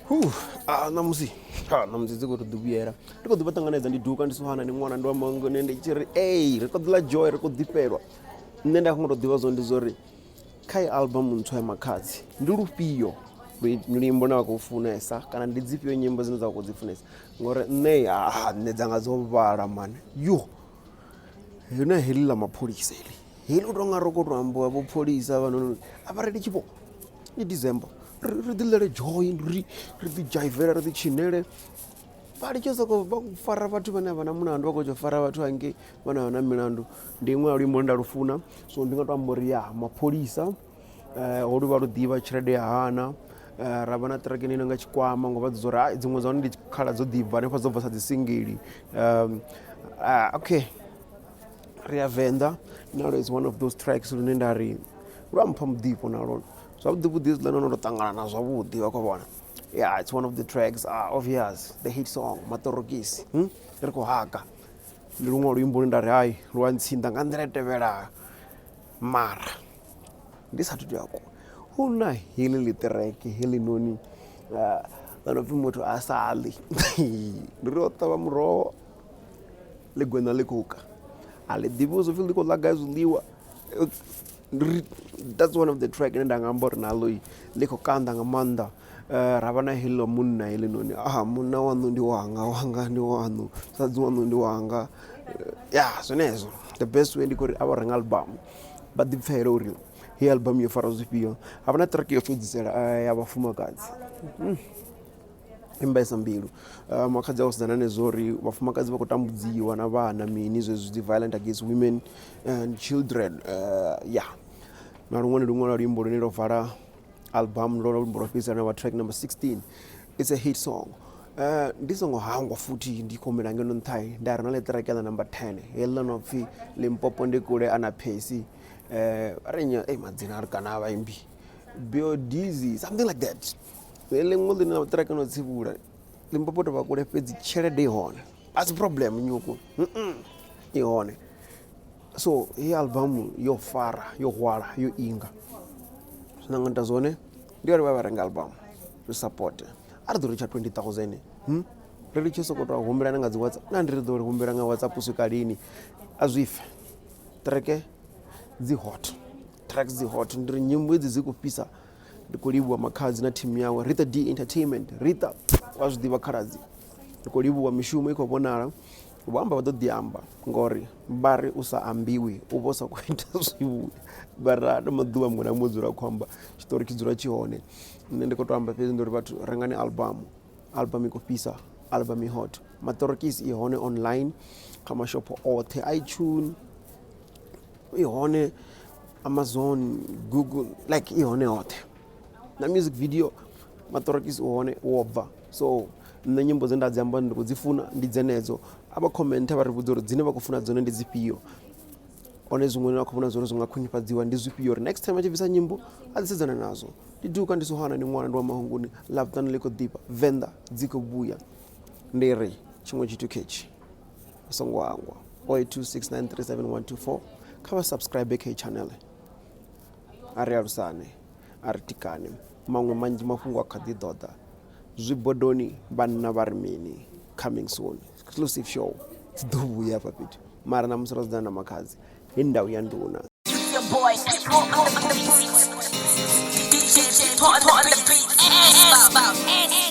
Ṋamusi ṋamusi dzi khou tou ḓi vhuyela ndi khou ḓi vha ṱanganedza ndi duka ndi sohana ndi ṅwana ndi wa mangoni ndi tshi ri ee ri khou ḓi ḽa joy ri khou ḓifhelwa. Nṋe nda kho to ḓivha zwone ndi zwa uri kha heyi album ntswa ya Makhadzi ndi lufhio luimbo lune vha khou funesa kana ndi dzifhio nyimbo dzine dza vha khou dzi funesa ngori nṋe nṋe dzanga dzo vhala mani yoh. Hu na heḽi ḽa mapholisa heḽi, heḽi u tou nga ri khou tou ambiwa vho pholisa havhanoni a vha ri litshi vho ndi December ri ḓi ḽele joy ri ri ḓi dzhaivele ri ḓi tshinele. Vha litshe u sokou vha fara vhathu vhane a vha na mulandu vha khou tsha u fara vhathu hangei vhane a vha na milandu, ndi iṅwe ya luimbo lune nda lufuna so ndi nga to amba uri ya mapholisa holu vha lu ḓivha tshelede ya hana ra vha na ṱiraka ine nga tshikwama ngo vha dzi uri hai dziṅwe dza hone ndi khala dzo ḓi bva hanefha dzo bva sa dzi singili okay ri ya venḓa nalo is one of those tracks lune nda ri lwa mpha muḓifho nalwo zwavhuḓi vhuḓi hezwiḽa no no ṱangana na zwavhuḓi vha khou vhona yeah it's one of the tracks obvious the hit song maṱorokisi ri khou haka ndi luṅwe luimbo lune nda ri hai lu a ntsinḓa nga nḓila i tevhelaho mara ndi sathu tou ya kule hu na heḽi ḽiṱireke heḽinoni ḽo no pfhi muthu a sa ḽi ndi ri o ṱavha muroho ḽi gwena ḽi khou ka a ḽi ḓivhi zwo pfhi ḽi khou ḽa gai zwiḽiwa ri that's one of the track ine nda nga amba uri naḽo ḽi khou konḓa nga maanḓa ra vha na heḽi ḽa munna heḽinoni a munna waṋu ndi wanga wanga ndi waṋu musadzi waṋu ndi wanga ya zwenezwo the best way ndi khou ri a vha renga album vha ḓi pfhele uri heyi album yo fara zwifhio ha vha na track yo fhedzisela ya vhafumakadzi i mbaisa mbilu makhadzi a u sedzana na hezwo uri vhafumakadzi vha khou tambudziwa na vhana mini zwezwi dzi violent against women and children ya na luṅwe ndi luṅwe lwa luimbo lune lwo vala album lwo luimbo lwo fhedzisela na vha track number 16 it's a hit song. Ndi songo hangwa futhi ndi khou humela ngeno nṱha nda ri na ḽi track ḽa number 10 heḽi ḽo no pfhi Limpopo ndi kule ana phesi ri nnyi madzina a kana a vhaimbi Biodizi something like that. Ḽiṅwe ḽine ḽa track no tsivhula Limpopo tovha kule fhedzi tshelede i hone a si problem nyuku i hone. So heyi album yo fara yo hwala yo inga zwine nda nga ita zwone ndi uri vha vha renga album ri support a ri ḓo ri tsha 20000 ri litshe soko to humbelana nga dzi WhatsApp na ndi ri ḓo humbela nga WhatsApp u swika lini a zwi fe track dzi hot tracks dzi hot ndi ri nyimbo hedzi dzi khou fhisa ndi khou livhuwa makhadzi na thimu yawe Rita D Entertainment Rita wa zwi ḓivha khaladzi ndi khou livhuwa mishumo i khou vhonala vho amba vha ḓo ḓi amba ngori vha ri u sa ambiwi u vha u sa khou ita zwivhuya vha ri ano maḓuvha muṅwe na muṅwe u dzula a khou amba tshiṱori tshi dzula tshi hone nṋe ndi khou to amba fhedzi ndi uri vhathu rengani album album i khou fhisa album i hot maṱorokisi i hone online kha mashopho oṱhe iTunes i hone Amazon Google like i hone hoṱhe na music video maṱorokisi u hone wo bva so nṋe nyimbo dze nda dzi amba ndi khou dzi funa ndi dzenedzo a vha khomenthe vha ri vhudza uri dzine vha khou funa dzone ndi dzifhio hone zwiṅwe vha khou vhona zwori zwi nga khwinifhadziwa ndi zwifhio uri next time a tshi bvisa nyimbo a ḓi sedzana nazwo ndi duka ndi sohana ndi ṅwana ndi wa mahunguni ḽavhuṱanu ḽi khou ḓifha venḓa dzi khou vhuya ndi ri tshiṅwe tshithu khetshi u songo hangwa 0826937124 kha vha subscribe kha channel a ri alusane a ri tikane maṅwe manzhi mafhungo a kha ḓi ḓo ḓa zwibodoni vhanna vha ri mini coming soon exclusive show dzi ḓo vhuya hafha fhethu mara na musi ro sedzana na makhadzi he ndau ya nduna. Your boy on the beat. DJ on the beat.